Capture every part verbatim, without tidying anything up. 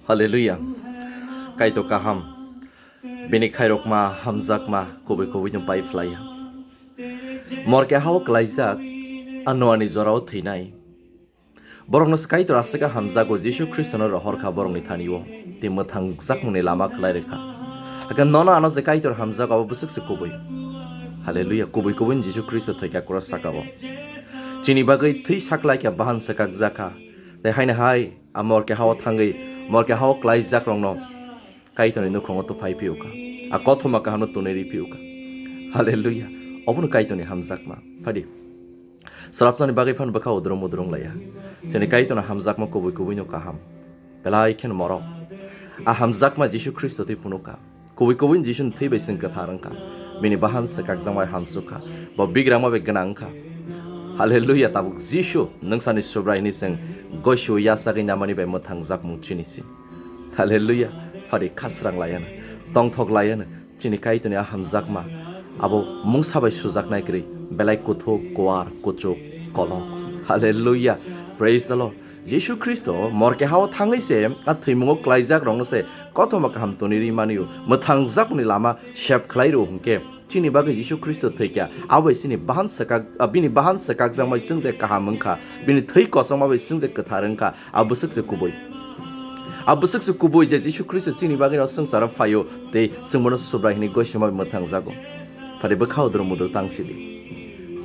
Hallelujah. Kaitor kaham. Bini khairokma, hamjakma, kubui kubui no pai phlaiya. Morke hao klaijak, a Noani jorao thwinai. Borokno se Kaitor aswk hamjago, Jisu Khristono rohor kha borokni thani-o, tei mwthangjakmungni lama khlai rwkha. Hakhe nono ano je Kaitor hamjago, abo bwswk se kubui. Hallelujah, kubui kubui Jisu Khristo thwikha cross saka-o. Chini bagwi thwi saklaikha, bahan swkakjakha. Tei haino hai, a morke hao thangwi, morke hao klaijak rokno Kaitorni nukhungo tuphai phiyokha. A kothoma kahamno tunwi ri phiyokha. Hallelujah. Obono Kaitorni hamjakma. Phadi. Srapsani bagwi phano bwkha udrung mudrung laiya. Chini Kaitorno hamjakma kubui kubui no kaham. Belai kheno morok. A hamjakma Jisu Khristo twi phunukha. Kubui kubui Jisuni thwi bai chwng kwthar wngkha. Bini bahan swkakjakma bai hamsukha. Bo bigrama bai gwnang wngkha. Hallelujah, tabuk Jisu, nwng sani Subrai hwnwi chwng goisu yasagwi namani bai mwthangjakmung chini si. Hallelujah, phadi khasrang laiano, tongthok laiano, chini Kaitorni a hamjakma, abo mungsa bai sujaknai kwrwi, belai kuthuk, kuar, kuchuk, kolok. Hallelujah, praise the Lord. Jisu Khristo morke hao thangwi se a thwimungo klaijak rokno se kothoma kaham toni ri mani-o, mwthangjakmani lama sep khlai rw hwnkhe, chini bagwi Jisu Khristo thwikha, abo bai chini bahan swkak, ah, bini bahan swkakjakma bai chwng je kaham wngkha, bini thwi kochokma bai chwng je kwthar wngkha, a bwswk se kubui. A bwswk se kubui je Jisu Khristo chini bagwi no swngcharo phaio tei chwng bono Subrai hwnwi goisima bai mwthangjago. Phari bwkha udro mudro tang sidi.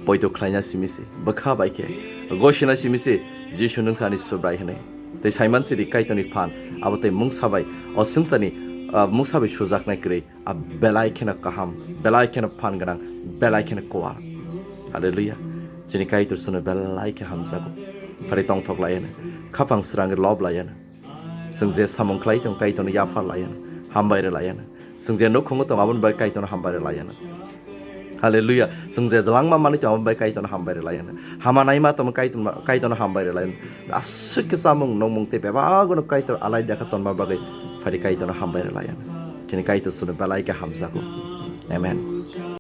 Poito khlaina simi se, bwkha bai khe, goisina simi se, Jisu nwng sani Subrai hwnwi. Tei saiman sidi Kaitorni phan, abo tei mungsa bai, o swngcharni, ah, mungsa bai sujaknai kwrwi, a belai kheno kaham, belai kheno phan gwnang, belai kheno kuar. Hallelujah. Chini Kaitor chwngno belai khe hamjago. Phari tongthok laiano, khapang srangwi lob laiano. Chwng je samung khlai tong Kaitorno yaphar laiano, hambai rw laiano. Chwng je nukhungo tong aboni bai Kaitorno hambai rw laiano. Hallelujah. Chwng je dwlangma manwi tong aboni bai Kaitorno hambai rw laiano. Hama naima tongma Kaitorno, Kaitorno hambai rw laiano. Aswk khe chamung nongmung tei bebagono Kaitor alai dakha tonma bagwi phari Kaitorno hambai rw laiano. Chini Kaitor chwngno belai khe hamjago. Amen.